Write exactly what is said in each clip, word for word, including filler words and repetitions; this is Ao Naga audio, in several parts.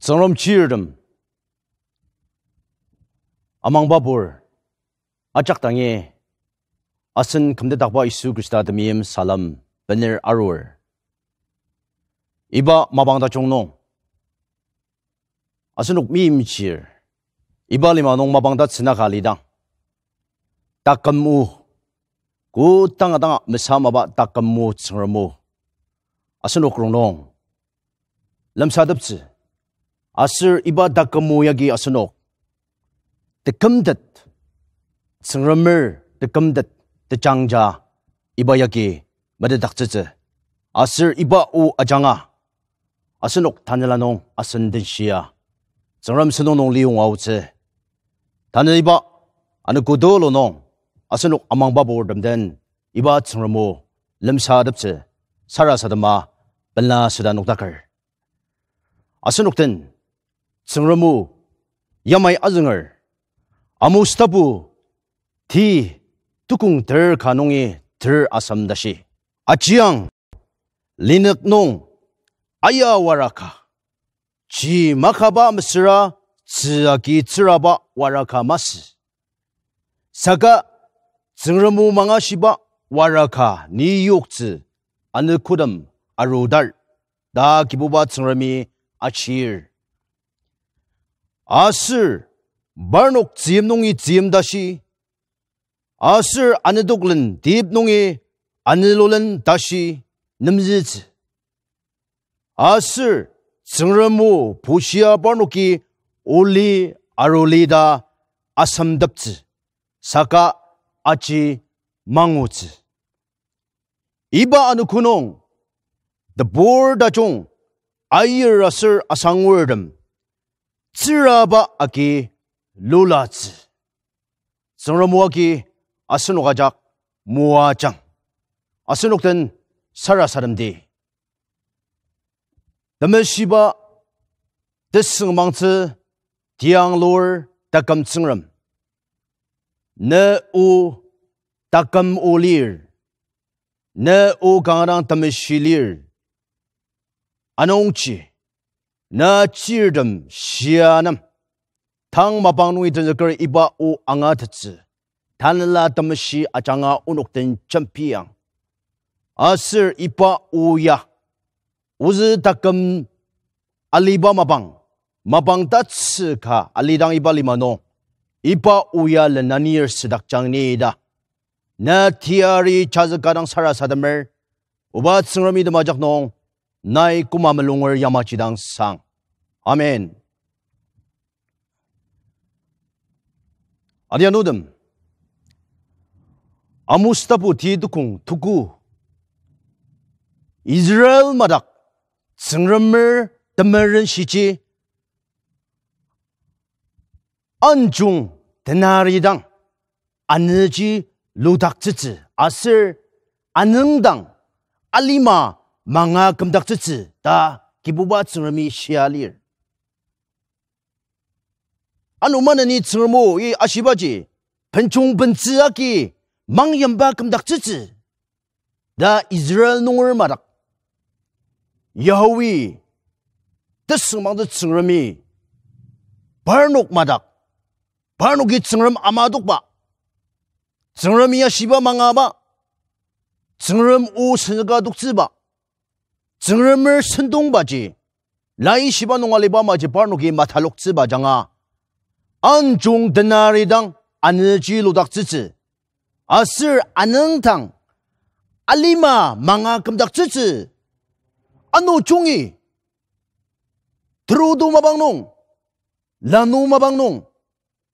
Tsüngrem chirtem amangbabur ajak dangi asen kümtetdakba Yisu Khrista temeim salem bener arur. Iba mapang tajung nung asenok meimchir, iba lima nung mapang tatsünaka lidang, taküm o, kodanga danga mesamaba taküm o Tsüngrem o asenok rongnung lemsateptsü. Aser iba taküm o yagi asenok tekümtet, Tsüngremer tekümtet tejangja iba yagi metetdaktsütsü. Aser iba o ajanga asenok tanela nung asen den shia Tsüngrem sentong nung liyonga aotsü. Tanü iba anogo tulu nung asenok amangbaburtem den iba Tsüngrem o lemsateptsü sarasadema pela süda nokdaker. Asenok den Tsüngrem o yamai azünger. Amos tapu ti tukong ter ka nungi ter asem tashi: Ajiang, linük nung aya wara ka, ji makaba mesüra tzü agi tsüraba wara ka masü. Saka Tsüngrem o mangashiba wara ka ni yoktsü anogotem arudar, ta Kibuba Tsüngremi achir. Aser parnok tzüyim nungi tzüyim tashi, aser anedoklen tip nungi anelulen tashi nemzütsü. Aser Tsüngrem o bushia parnoki oli aruli ta asemteptsü, saka aji mangutsü. Iba anogo nung tebur tajung, ayir aser asangurtem tsüraba agi lulatsü. Tsüngrem o agi asenok ajak moajang. Asenok den sarasademdi. Temeshiba, tesüngmangtsü, tianglur taküm Tsüngrem, ne o taküm o lir, ne o kanga dang temeshi lir. Anungji na chirtem shia nem tang mapang nungi tenzüker iba o angatettsü, tanela temeshi ajanga onok den jembiang. Aser iba o ya ozü taküm aliba mapang, mapang tatsü ka alidang iba lima nung, iba o ya lenanir südakjang ni ta na teyari jazüka dang sarasademer, oba Tsüngremi temajak nung nai koma melunger yamaji dang sang. Amen. Adianutem, Amos tapu ti tukong tuku, Israel madak Tsüngremer temerenshiji anjung tenari dang anüji ludaktsütsü aser anüngdang alima manga kümdaktsütsü ta Kibuba Tsüngremi shia lir. Ano maneni Tsüngrem o i ashibaji, penjung pentsü agi mangyimba kümdaktsütsü ta Israel nunger madak Yahweh, tesüngmangtsü Tsüngremi, parnok madak, parnoki Tsüngrem amadokba, Tsüngremi ashiba mangaba, Tsüngrem o senzüka adoktsüba, Tsüngremer sentongbaji, laishiba nung aliba maji parnoki mataloktsüba ajanga, anjung tenari dang anüji ludaktsütsü, aser anüngdang alima manga kümdaktsütsü. Ano jungi terudo mapang nung, lanu mapang nung,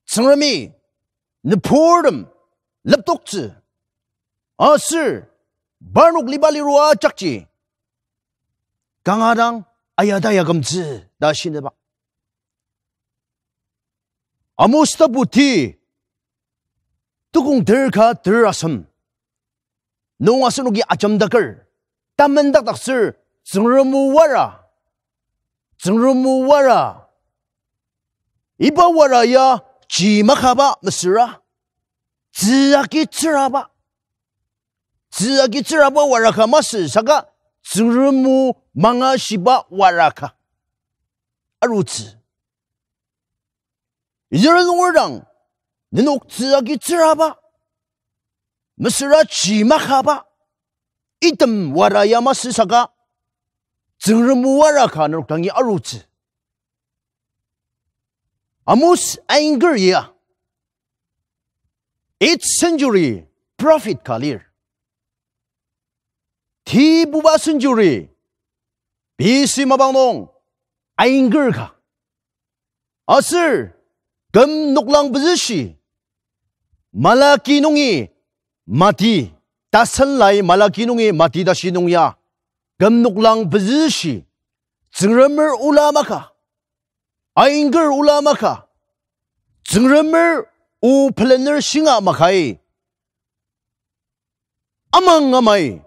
Tsüngremi nüburtem leptoktsü, aser parnok liba lirua ajakji kanga dang ayata yakümtsü ta shinüba. Amos tapu ti tukong ter ka ter asem nung asenoki ajemdaker, tamendakdaktsür, Tsüngrem o wara, Tsüngrem o wara, iba wara ya ji makaba mesüra, tzü agi tsüraba, tzü agi tsüraba wara ka masü, saka Tsüngrem o mangashiba wara ka. arutsü. Israel nunger dang, nenok tzü agi tsüraba, mesüra chi makaba, item wara ya masü saka, Tsüngrem o wara ka nenok dangi arutsü. Amos ainger ya, eighth century prophet ka lir. Tibuba century, B C mapang nung ainger ka. Aser, küm noklang pezüshi, Malaki nungi Mati, tasen lai Malaki nungi Mati tashi nung ya, küm noklang pezüshi, Tsüngremer ola maka, ainger ola maka, Tsüngremer o pelener shinga makai. Amang amai,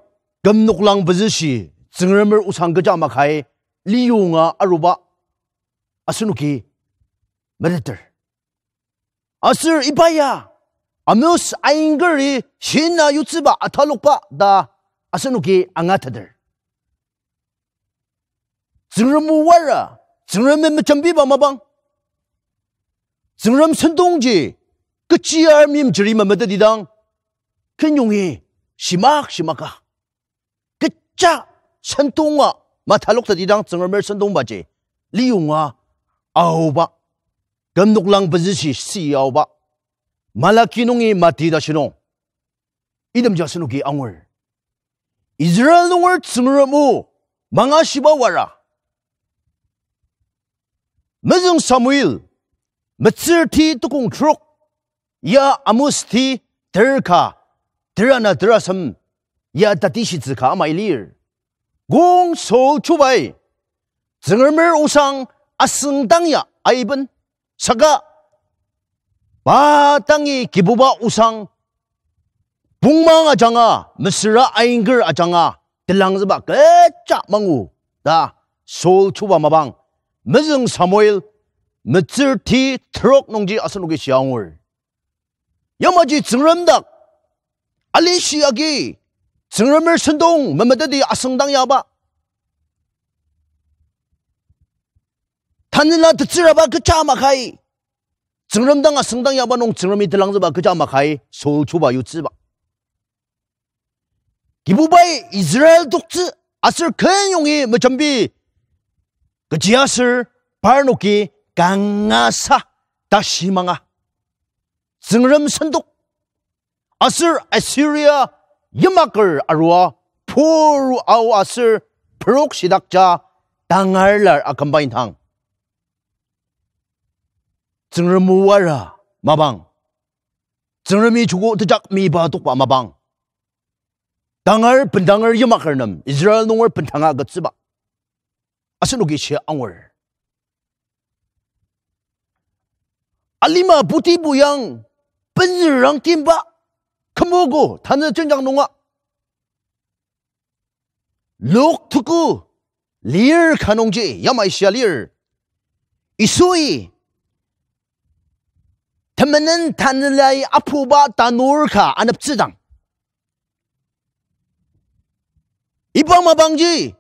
küm noklang pezüshi, Tsüngremer osang kecha makai, liyonga aruba, asenoki meteter. Aser iba ya, Amos aingeri shina yutsüba atalokba ta asenoki angateter. Tsüngrem o wara, Tsüngremi mejembiba mapang, Tsüngrem sentongji, kechi armim jeri memetetidang, kenyongi shimak shimaka, kecha sentonga mataloktetidang Tsüngremer sentongbaji liyonga aoba, küm noklang pezüshi si aoba, Malaki nungi Mati tashi nung, itemji asenoki angur. Israel nunger Tsüngrem o mangashiba wara. Mezüng Samuel, metsürti tukong trok, ya Amos ti terka, terana terasem, ya tatishitsü ka amai lir. Kong Saul chubai, Tsüngremer osang asüngdang ya aiben, saka pa dangi Kibuba osang pongmang ajanga, mesüra ainger ajanga, telangzüba kecha mangu ta Saul chuba mapang, Mezüng Samuel, metsürti trok nungji asenoki shia angur. Yamaji Tsüngrem dak alishi agi, Tsüngremer sentong memeteti asüngdang yaba, tanela tetsüraba kecha makai, Tsüngrem dang asüngdang yaba nung Tsüngremi telangzüba kecha makai Saul chuba yutsüba. Kibubai Israel toktsü aser kenyongi mejembi, kechiaser parnoki kangasa tashi manga, Tsüngrem sentong, aser Assyria yimaker arua puru ao aser perok shidakja tangar lar akümba indang, Tsüngrem o wara mapang, Tsüngremi joko tejak miba tokba mapang, tangar bendanger yimaker nem Israel nunger bendanga agütsüba asenoki shia angur. Alima putibu yang benzürang timba kümogo tanü jenjang nunga, Luk tuku lir ka nungji yamai shia lir. Yisui temenen tanelai apuba tanur ka aneptsüdang, iba mapangji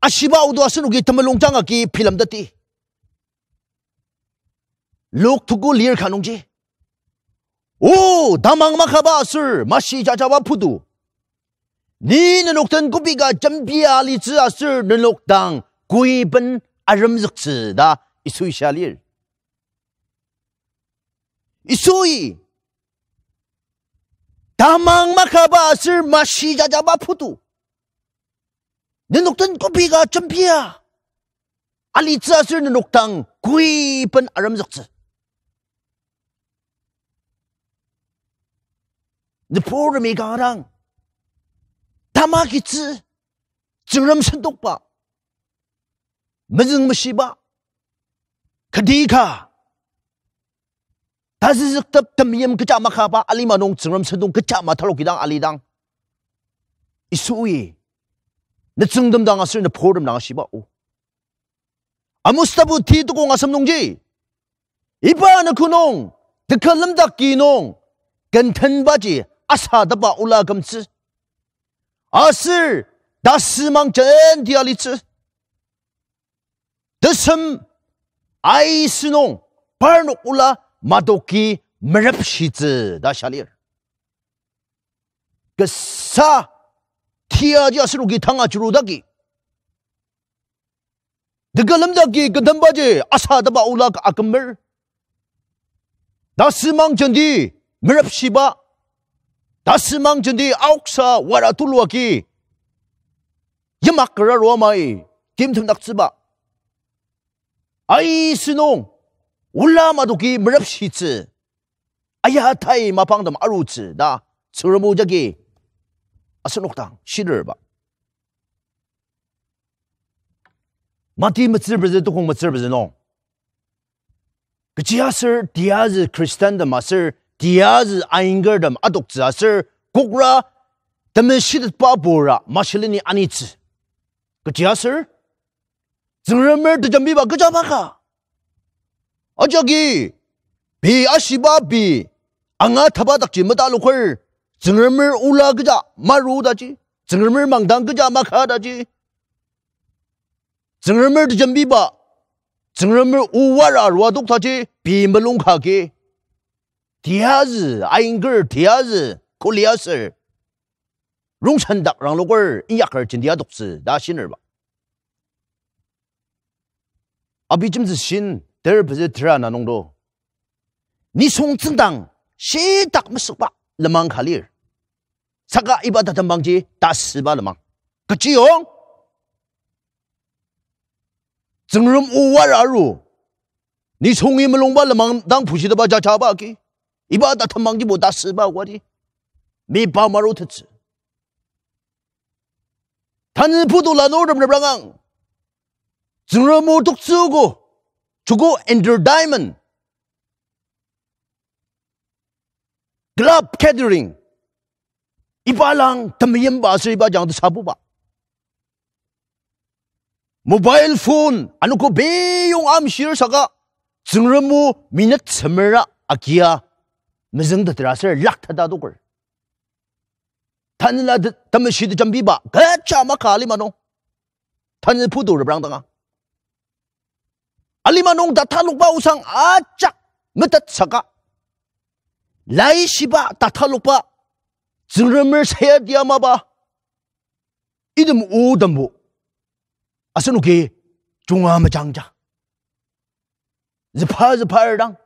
ashiba odo asenoki temulung jang agi bilemteti. Luk tuku lir ka nungji, O tamang makaba aser mashi jajaba putu, ni nenok den kobi ka jembia alitsü aser nenok dang koiben aremzüktsü ta Yisui shia lir. Yisui tamang makaba aser mashi jajaba putu, nenok den kobi ka jembia alitsü aser nenok dang koiben aremzüktsü. Nüburtemi kanga dang, tamakitsü, Tsüngrem sentokba, mezüng meshiba, kati ka tazüzüktep temeim kecha makaba alima nung Tsüngrem sentong kecha matalokidang alidang, Yisui nütsüngtem dang aser nüburtem dang ashiba o, Amos tapu ti tukong asem nungji, iba anogo nung, tekülemdak ki nung, kentenbaji asatepa ola kümtsü, aser tasümang jenti alitsü, tesem aisü nung parnok ola madoki merepshitsü ta shia lir. Kasa tiaji asenoki tanga chirudaki tekülem daki ketembaji asatepa ola ka akümer. Tasümang jenti merepshiba, tasümang jenti aoksa wara tuluaki yimak kera ruamai timtemdaktsüba, aisü nung ola madoki merepshitsü, aya tai mapangtem arutsü ta Tsüngrem o jagi asenok dang shilirba. Mati metsür pezü, tukong metsür pezü nung, kechiaser tiazü Khristantem aser tiazü aingertem adoktsü aser kokra temeshitetba pura mashileni anitsü. Kechiaser Tsüngremer tejembiba kecha maka. Ajaki pei ashiba pei angataba dakji metaloker, Tsüngremer ola kecha maru taji, Tsüngremer mangdang kecha maka taji, Tsüngremer tejembiba, Tsüngremer o wara arua adok taji pei melung kagi, tiazü ainger, tiazü kuli aser rongsen dak rangloker inyaker jenti adoktsü ta shinirba. Abijemtsü shin ter pezü tera na nungdo, nisung tsüngdang shitak mesükba lenmang ka lir. Saka iba tatembangji tasüba lenmang. Kechiyong Tsüngrem o wara aru, nisungi melungba lenmang dang pushiteba jajaba agi, iba tatembangjibo tasüba wadi, mipa marutettsü. Tanü putu lanurtem reprangang, Tsüngrem o toktsüogo, joko entertainment, club gathering, iba lang temeimba aser iba jang tesabuba. Mobile phone anogo beyong amshir saka, Tsüngrem o minute semera agia mezüngtetera aser lakteta adoker. Tanela te-, temeshi tejembiba kecha maka alima nung. Tanü putu reprang danga, alima nung tatalokba osang ajak metet saka, laishiba tatalokba, Tsüngremer sayati amaba item o tembo asenoki junga mejangja, züpa züpa erdang.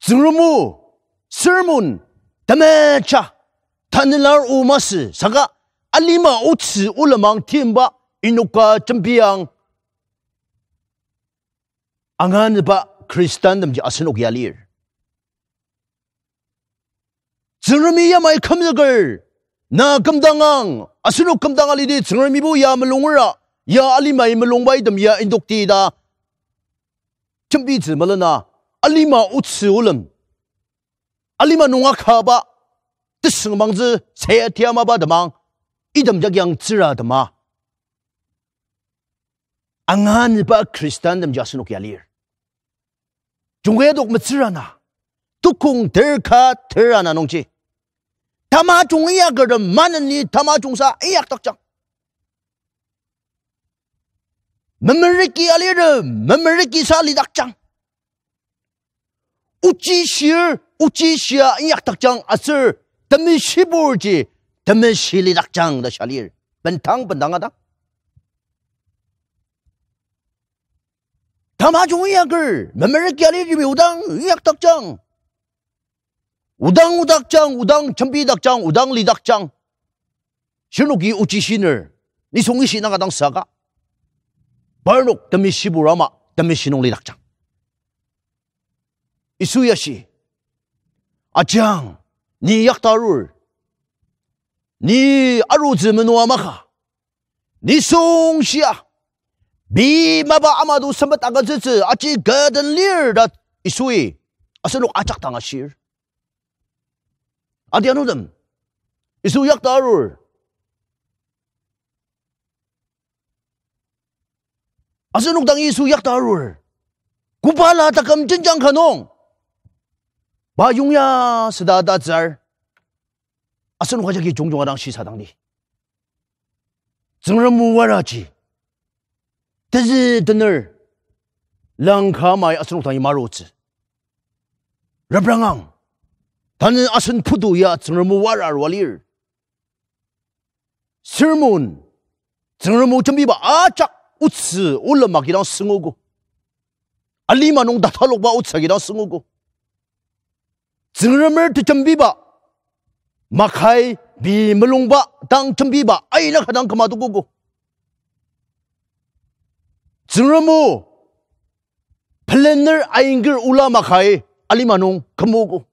Tsüngrem o sermon temecha, tanelar o masü saka, alima otsü o lenmang timba inoka jembiang anganüba Khristantem ji asenok ya lir. Tsüngremi yamai kümzüker, na kümdangang, asenok kümdang alidi Tsüngremibo ya melungera, ya alimai melungba item ya indokti ta jembitsü melena, alima otsü olem, alima nung akaba, tesüngmangtsü, sayati amaba temang, item jakyang tsüra tema anganüba Khristantem ji asenok ya lir. Jungkadok metsürana, tukong terka terana nungji, tamajung inyakertem maneni tamajungsa inyakdakjang. Memeriki alirtem memerikisa lidakjang. Ochishir ochishia inyakdakjang aser temeshiburji temeshi lidakjang ta shia lir. Bendang bendang adang, tamajung inyaker memeriki alirtemi odang inyakdakjang. Odang odakjang, odang jembidakjang, odang lidakjang. Shirnoki ochishiner, nisung ishi nanga dang saka, parnok temeshibur ama temeshi nung lidakjang. Yisu ya shi, ajang, ni yakta arur, ni arutsü menua maka, nisung shia, pei mapa ama to sempet agütsütsü aji kü den lir ta Yisui asenok ajak dang ashir. Adianutem, Yisu yakta arur. Asenok dang Yisu yakta arur. Kobala taküm jenjang ka nung, pa yongya süda tatsür. Asenok ajaki jungjunga dang shisadangdi, Tsüngrem o waraji tezü tener langka amai asenok dangi marutsü. Reprangang, tanü asen putu ya Tsüngrem o wara arua lir. Sermon, Tsüngrem o jembiba ajak otsü olem agidang süngogo. Alima nung tatalokba otsü agidang süngogo. Tsüngremer tejembiba, makai pei mulungba dang jembiba aina ka dang küma tokogo. Tsüngrem o pelener ainger ola makai alima nung kümogo.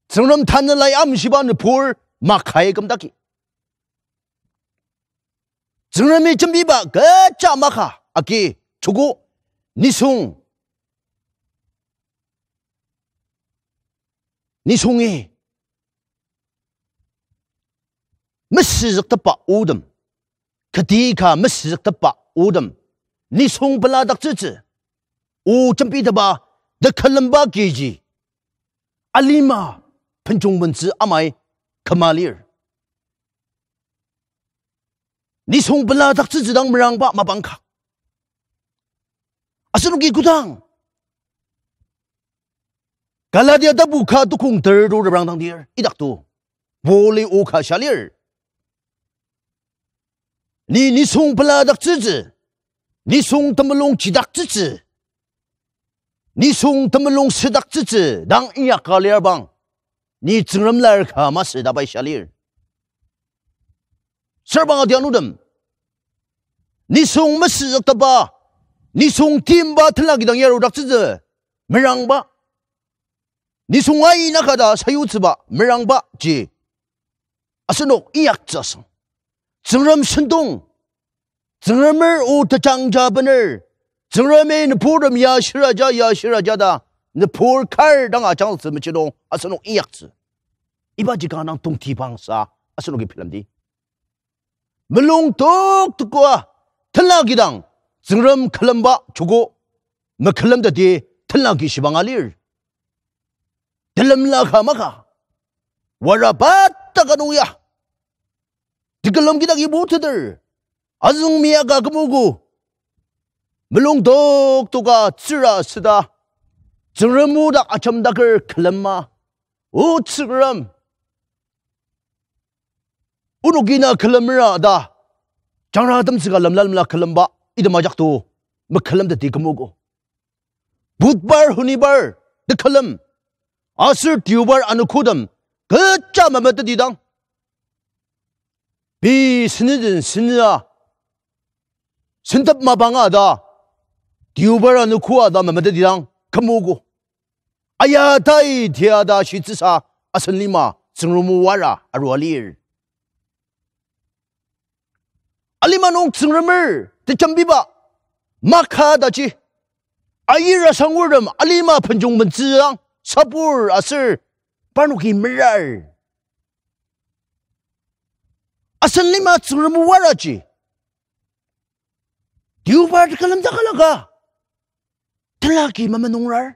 Tsüngrem Tanelai amshiba nübur makai kümdaki. Tsüngremi jembiba kecha maka agi joko nisung, nisungi mesüzüktepba otem, kati ka mesüzüktepba otem, nisung peladaktsütsü, o jembitepba tekülemba kiji, alima penjungmentsü amai küma lir. Nisung peladaktsütsü dang merangba mapang ka. Asenoki kodang Galatia tapu ka tukong ter to reprangdangdir idakto, Pauli o ka shia lir. Ni nisung peladaktsütsü, nisung temulung chidaktsütsü, nisung temulung südaktsütsü dang inyaka lir bang, ni Tsüngrem lar ka masü ta pai shia lir. Serbang adianutem, nisung mesüzüktepba, nisung timba tenla kidang yarudaktsütsü merangba, nisung aina ka ta sayutsüba merangba ji asenok inyaktsü asüng. Tsüngrem sentong, Tsüngremer o tejangja bener, Tsüngremi nüburtem ya shiraja, ya shiraja ta, nübur kar dang ajangtsü mechidong asenok inyaktsü. Ibaji kanga dang tongtibangsa asenoki bilemdi. Mulung toktoka tenla kidang Tsüngrem külemba joko, mekülemteti tenla ki shibanga lir. Telemla ka maka, wara pataka nung ya tekülem kidaki buteter, azüng miyaka kümogo. Mulung toktoka tsüra süda, Tsüngrem o dak ajemdaker külema, O Tsüngrem, onoki na külemera ta, jangratemtsüka lemla lemla külemba item ajak to mekülemteti kümogo. Budbar, honibar tekülem, aser deobar anogotem kecha memetetidang, pei seniden senia sentep mapanga ta, deobar anogoa ta memetetidang kümogo. Aya tai tia ta shitsüsa asen lima Tsüngrem o wara arua lir. Alima nung Tsüngremer tejembiba maka taji, ayira sangurtem alima penjung mentsüang sabur aser parnoki merar. Asen lima Tsüngrem o waraji deobar tekülem takalaka, tenlaki memenungrar,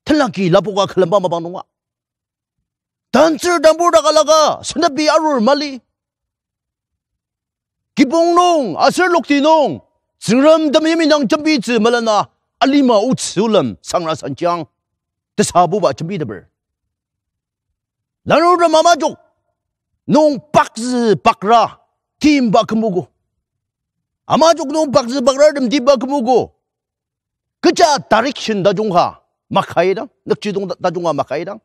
tenlaki lapoka külemba mapang nunga. Tantsür tambur takalaka, sentepi arur mali. Kibong nung aser lokti nung Tsüngrem temeim indang jembitsü melena alima otsülem sangra sanjang tesabuba jembiteper. Lanurtem amajok nung pakzü pakra timba kümogo. Amajok nung pakzü pakratem timba kümogo. Kecha direction tajung ka makaidang, nükjidong ta-, tajung ka makaidang,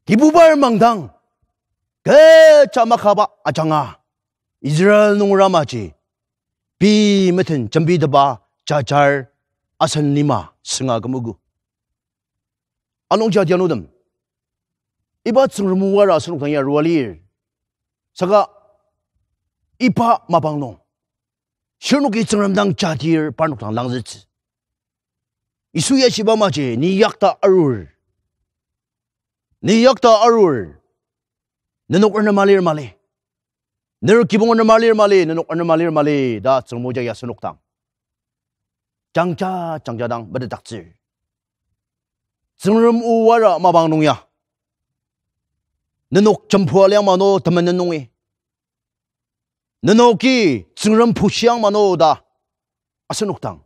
Kibubar mangdang kecha makaba ajanga Israel nungeramaji pei meten jembiteba jajar asen lima sünga kümogo. Anungji adianutem, iba Tsüngrem o wara asenok dang ya arua lir. Saka iba mapang nung shirnoki Tsüngrem dang jadir parnok dang langzütsü. Yisu ya shiba maji, ni yakta arur. Ni yakta arur. Nenok renema lir mali. Ner kibong renema lir mali, nenok renema lir mali ta Tsüngrem o jagi asenok dang jangja, jangja dang metetdaktsür. Tsüngrem o wara mapang nung ya nenok jembua liang ma no temenen nungi, Nenoki Tsüngrem pushiang mano ta asenok dang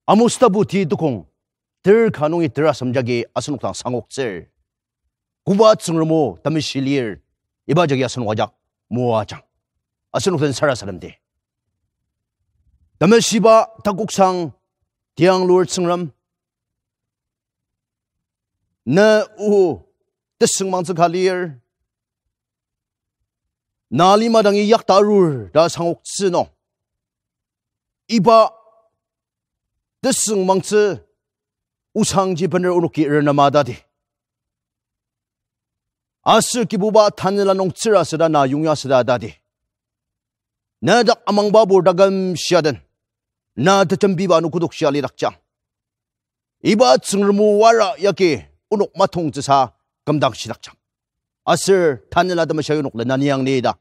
Amos tapu ti tukong ter ka nungi ter asem jagi asenok dang sangoktsür. Koba Tsüngrem o temeshi lir, iba jagi asenok ajak moajang. Asenok den sarasademdi. Temeshiba takoksang tianglur Tsüngrem, ne o tesüngmangtsü ka lir, na lima dangi yakta arur ta sangoktsü nung, iba tesüngmangtsü osangji bener onoki renema tati. Aser Kibuba tanela nung tsüra süda na yongya süda tati. Na dak amangbabur taküm shia den, na tetembiba ano kodok shia lidakjang. Iba Tsüngrem o wara yagi onok matongtsüsa kümdang shidakjang. Aser tanela temeshia onok lena niang ni ta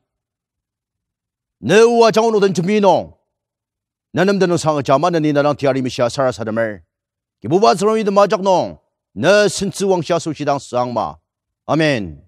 ne o ajanga onok den jembi nung, na nem tenüngsang ajama neni na dang teyari meshia sarasademer. Kibuba Tsüngrem, item ajak nung ne sentsü wangshia asoshi dang sangma. Amen.